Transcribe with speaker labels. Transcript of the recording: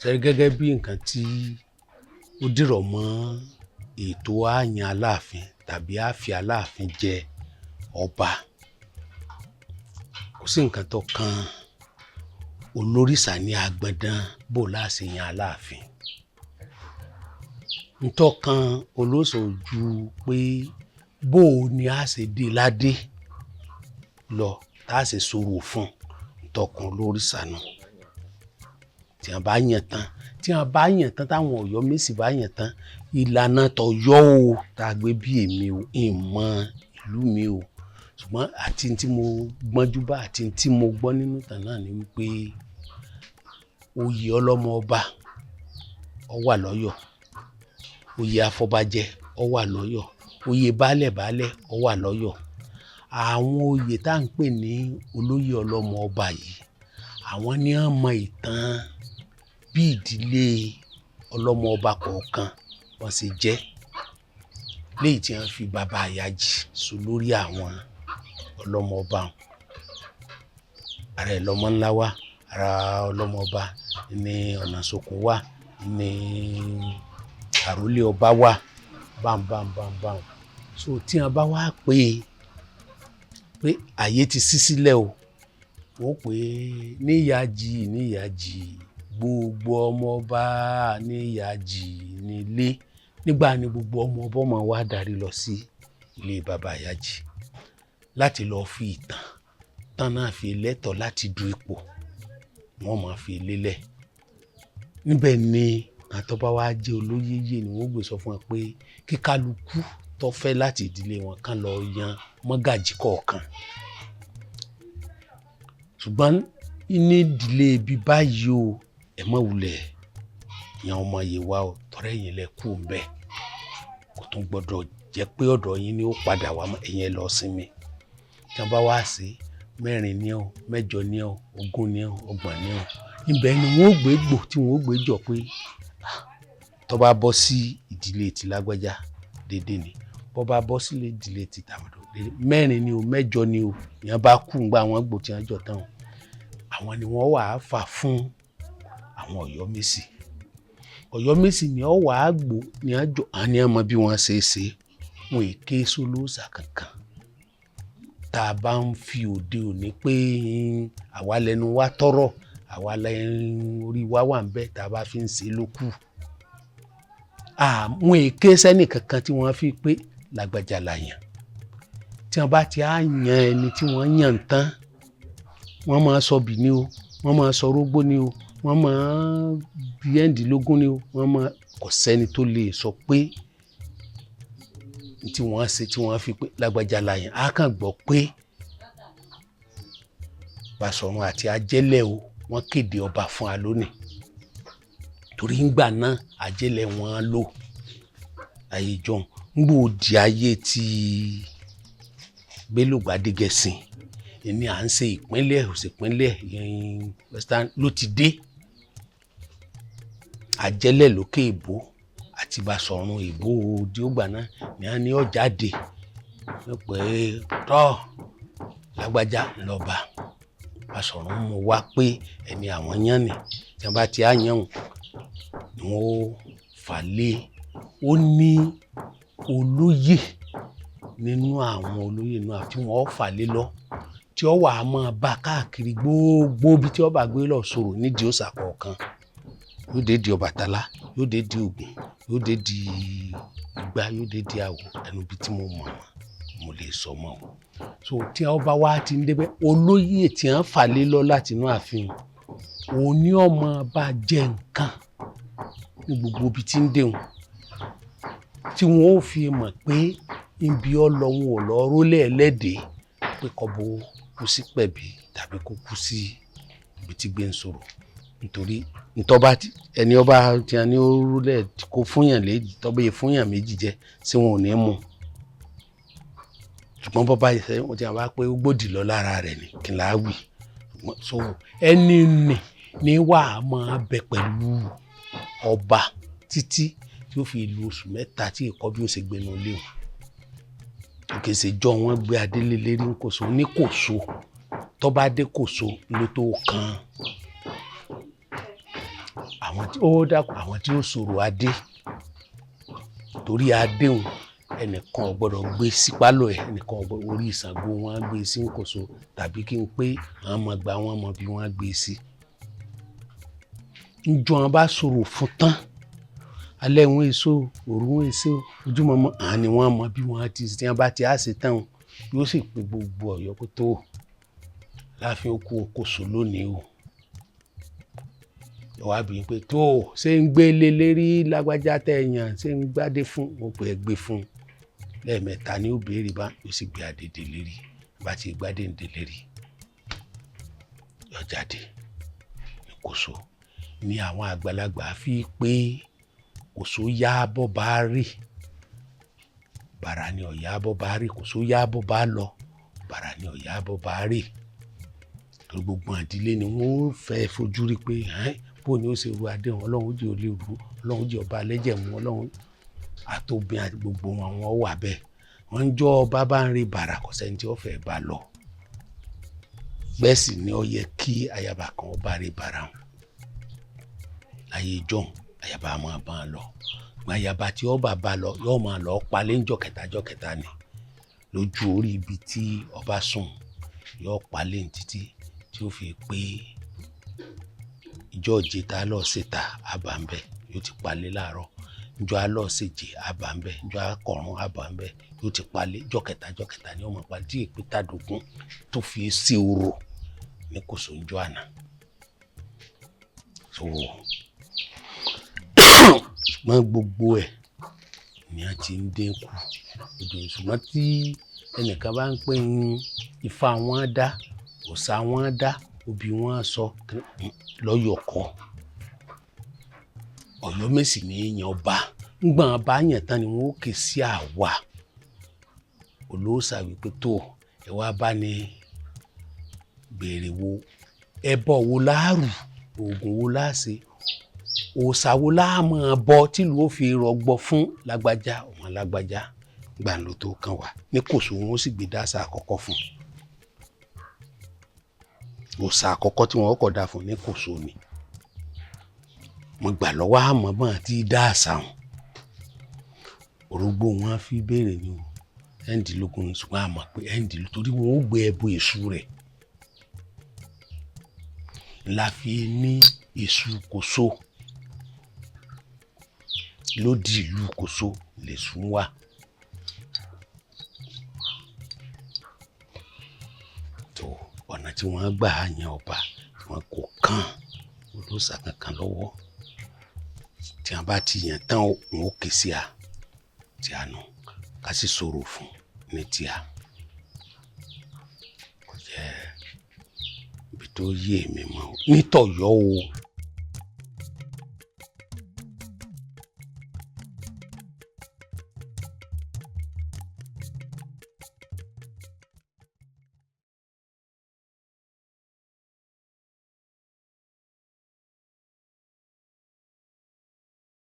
Speaker 1: Ṣe gẹ́gẹ́ bí nǹkan tí ó dìrọ̀ mọ́ ètò àyàn Aláàfin tàbí àfi Aláàfin jẹ ọba, kò sí nǹkan tó kan olórìṣà ní agbọ̀ndàn bò láṣẹ yan Aláàfin. Ntọ́kan olóòṣà ojú pé bó o ní a ṣe dé ládé lọ tá a ṣe sọ̀rọ̀ fún ntọ́kan olórìṣà náà. Tí a bá yàn tán, tí a bá yàn tán, táwọn Ọ̀yọ́mèsì bá yàn tán, ìlànà tọ̀yọ́ o tá a gbé bí èmi o, ìmọ̀ ìlú mi o, ṣùgbọ́n àti tí mo gbọ́njú bá àti tí mo gbọ́ nínú ìtàn náà ni wípé oyè ọlọ́mọ ọba ó wà lọ́yọ̀, oyè afọbajẹ ó wà lọ́yọ̀, oyè baálẹ̀ baálẹ̀ ó wà lọ́yọ̀. Àwọn oyè tá à ń pè ní olóyè ọlọ́mọ ọba yìí, àwọn ni wọ́n mọ ìtàn bí ìdílé ọlọ́mọ ọba kọ̀ọ̀kan wọ́n ṣe jẹ́, léyìí tí wọ́n fi bàbá Àyájì so lórí àwọn ọlọ́mọ ọba wọn. Ara ẹ̀ lọ́mọ ńlá wà, ara ọlọ́mọ ọba ní ọ̀nà sokùn wà, ní àrólé ọba wà, bámbámbámbám. So tí wọ́n bá wá pé pé àyè ti ṣí sílẹ̀ o, wọ́n pè é níyàjì níyàjì, gbogbo ọmọ ọba níyàjì nílé. Nígbà ni gbogbo ọmọ ọba máa wá darí lọ sí ilé bàbá Àyájì láti lọ fi ìtàn tán náà fi lẹ́tọ̀ọ́ láti du ipò, wọ́n máa fi lélẹ̀. Níbẹ̀ ni àtọ́ba wa jẹ́ olóyè yè ni wọ́n gbé sọ fún wọn pé kí kálukú tó fẹ́ láti ìdílé wọn kán lọ yan mọ́gàjí kọ̀ọ̀kan. Ṣùgbọ́n ní ìdílé ibi báyìí o, ẹ má wulẹ̀ yan ọmọ yìí wá o, tọrẹ ẹ̀yin lẹ kú ńbẹ̀, kò tún gbọ́dọ̀ jẹ́ pé ọ̀dọ̀ yín ni ó padà wá mọ́, ẹ̀yin ẹ lọ sinmi. Tí wọ́n bá wá sí 4 ní o, 8 ní o, 20 ní o, 30 ní o, ibẹ̀ ni wọ́n ó gbé gbò tí wọ́n ó gbé jọ pé tó bá bọ́ sí ìdílé ti lágbájá déédéé ni, bó bá bọ́ sílé ìdílé ti tàmọ̀dò déédéé, 4 ni o, 8 ni o, ìyẹn bá kú ńgbà wọ́n gbò tí wọ́n jọ tán o, àwọn ni wọ́n wà á fà fún àwọn Ọ̀yọ́mèsì. Ọ̀yọ́mèsì ni ó wà á gbò ní àjọ, àwọn ni wọ́n mọ bí wọ́n ṣe é ṣe, wọn è ké sólóòṣà kankan. Tá a bá ń fi òde òní pé àwa lẹnu wa tọrọ, àwa lẹnu orí wa wà ń bẹ, tá a bá fi ń ṣe ló kù. Àwọn èké sẹ́nì kankan tí wọ́n fi pé lágbájá la yàn. Tí wọ́n bá ti á yan ẹni tí wọ́n yàn tán, wọ́n máa sọ bì ní o, wọ́n máa sọ rógbó ní o, wọ́n máa bí ẹ̀ǹdínlógún ní o, wọ́n máa kò sẹ́ni tó lè sọ pé tí wọ́n ṣe tí wọ́n fi pé lágbájá la yàn. Á kàn gbọ́ pé Basọ̀run àti Ajẹ́lẹ̀ o, wọ́n kéde ọba fún wa lónìí. Torí ńgbà náà Ajẹ́lẹ̀ wọ́n lò ayé jọ̀hún. Ńgbò di ayé tí Bello Gbadegẹṣin, èmi à ń ṣe ìpínlẹ̀ òsèpínlẹ̀ Western ló ti dé. Ajẹ́lẹ̀ lókè ìbò àti Basọ̀run ìbò díògbà náà ní a ní ó jáde pé tọ́ lágbájá lọ́ba. Basọ̀run mú wá pé ẹni àwọn yàn ni. Tí wọ́n bá ti á yàn òun ni wọ́n ó fà lé. Ó ní olóyè nínú àwọn olóyè náà tí wọ́n ó fà lé lọ, tí ó wà á máa bá káàkiri gbogbo ibi tí ó bá gbé lọ sọ̀rọ̀ nídìí òòṣà kọ̀ọ̀kan. Yóò dé di Ọbàtálá, yóò dé di Ògún, yóò dé di Ìgbà, yóò dé di Àwọ̀. Ẹnu ibi tí mo mọ̀ mọ́, mo lè sọ mọ́ o. So tí wọ́n bá wá ti ń dé bẹ́ẹ̀, olóyè tí wọ́n fà lé lọ láti inú ààfin, òun ni ó máa bá jẹ nǹkan ní gbogbo ibi tí ń dé òun, tí wọ́n ó fi mọ̀ pé ibi ọ lọ wọn ò lọ rólẹ̀ ẹlẹ́dẹ̀ẹ́ pé kọ́bọ kú sí pẹ̀bí tàbí kó kú sí ibi tí gbé ń sọ̀rọ̀. Nítorí ntọ́ba ẹni ọba tí a ní ó rólẹ̀ kó fúnyàn léjì, tọ́ba yẹ fúnyàn méjì jẹ, sí wọn ò ní mú. Ṣùgbọ́n bọ́ bá ṣe wọ́n ti wá pé ó gbòdì lọ lára rẹ̀ ni kí n là á wì. So ẹni nì ní wà á máa bẹ pẹ̀lú ọba títí tí ó fi lu oṣù 3 tí ìkọ́ bí ó ṣe gbénu lé wọn. Kì í ṣe jọ wọ́n gbé adélé lérí ńkòso ní kòso, tọ́ba dé kòso ló tó kan Àwọn tí ó dákun, àwọn tí ó sọ̀rọ̀ adé, torí adéhùn ẹnìkan ò gbọ́dọ̀ gbé sí pálọ̀ ẹ̀, ẹnìkan ò gbọ́dọ̀. Orí Ṣàngó wọn á gbé sí Kòso, tàbí kí n pé àwọn ọmọ gba wọn mọ bí wọ́n á gbé sí. Njọ́ wọn bá sọ̀rọ̀ fún tán, alẹ́ wọn èso, òru wọn èso, ojúmọmọ, àwọn ni wọ́n mọ bí wọ́n ti tí wọ́n bá ti á ṣe tán o, yóò sì pe gbogbo Ọ̀yọ́ pé tó láàfin okú Kòso lónìí o. Wàá bí pé tó ṣé ń gbé lé lérí lágbájá tẹ ẹ yàn, ṣé ń gbádé fún wọn, pé ẹ gbé fún lẹ́ẹ̀mẹ́ta ní ó béèrè bá, yóò sì gbé adé dé lérí. Bá ti gbádé ń dé lérí, yọ jáde ní Kòso. Ní àwọn àgbàlagbà fi pé Kòso yá bọ́ bá rí bàrà ni ọ̀yá bọ́ bá rí, Kòso yá bọ́ bá lọ bàrà ni ọ̀yá bọ́ bá rí. Torí gbogbo àdílé ni wọ́n ó fẹ́ fojú rí pé bó ni ó ṣe ru adé wọn, Ọlọ́run jẹ́ ó lè rú, Ọlọ́run jẹ́ ọba alẹ́jẹ̀ mú, Ọlọ́run àtòbí àti gbogbo wọn, wọ́n wà bẹ́ẹ̀. Wọ́n ń jọ́ ọba bá ń rí bàrà, kò sẹ́ni tí ó fẹ́ bá lọ. Bẹ́ẹ̀ sì ni ó yẹ kí ayaba kan ọba rí bàrà wọn. Láyé ìjọ́un, ayaba máa bá a lọ. Ṣùgbọ́n ayaba tí ọba bá lọ yóò máa lọ palẹ̀ ńjọ́ kẹta jọ́ kẹta ni. Lójú orí ibi tí ọba sùn, yóò palẹ̀ ní títí tí ó fi pé ìjọ́ ìjẹta lọ síta àbá ń bẹ, yóò ti palẹ̀ láàárọ̀. Ìjọ́ alọ́ ṣèjì àbá ń bẹ, ìjọ́ akọ̀run àbá ń bẹ, yóò ti palẹ̀ jọ́ kẹta jọ́ kẹta ni ó máa palẹ̀ tí èpè tàdógún tó fi sí orò ní Kòso ńjọ́ àná. So ṣùgbọ́n gbogbo ẹ̀ ni a ti ń dínkù. Ṣùgbọ́n tí ẹnìkan bá ń pè ní ifá wọn dá, òòṣà wọn dá, obì wọn sọ lọ́yọ̀ kọ́. Ọ̀yọ́mèsì ní í yan ọba. Ńgbà wọn bá yàn tán ni wọ́n ó ké sí àwa olóòṣà wípé tó ẹ wá bá ní béèrè wo, ẹbọ wo láàrù, oògùn wo láàṣe, òòṣà wo láà máa bọ tìlú ó fi rọgbọ fún lágbájá ọmọ lágbájá. Gbà ló tó kàn wá ní Kòso, wọn ó sì gbé dáṣà àkọ́kọ́ fún un. Òòṣà àkọ́kọ́ tí wọ́n kọ́ dá fún ní Kòso ni mo gbà lọ́wọ́, àmọ́ bọ́n àti dáàsà wọn orógbó wọn fi béèrè ni o ẹ̀ǹdínlógún, ṣùgbọ́n àmọ́ pé ẹ̀ǹdínlógún torí wọn ó gbé ẹbọ èṣù rẹ̀ la fi ní èṣù Kòso lódì ìlú Kòso lèṣù wà. Tó ọ̀nà tí wọ́n gbà yan ọba tí wọ́n kò kàn olóòṣà kankan lọ́wọ́, tí wọ́n bá ti yàn tán òun ó ké sí a tí a nù ká sì sọ̀rọ̀ fún ní tíá. Kò jẹ́ ibi tó yé mi mọ́ nítọ̀yọ́ o.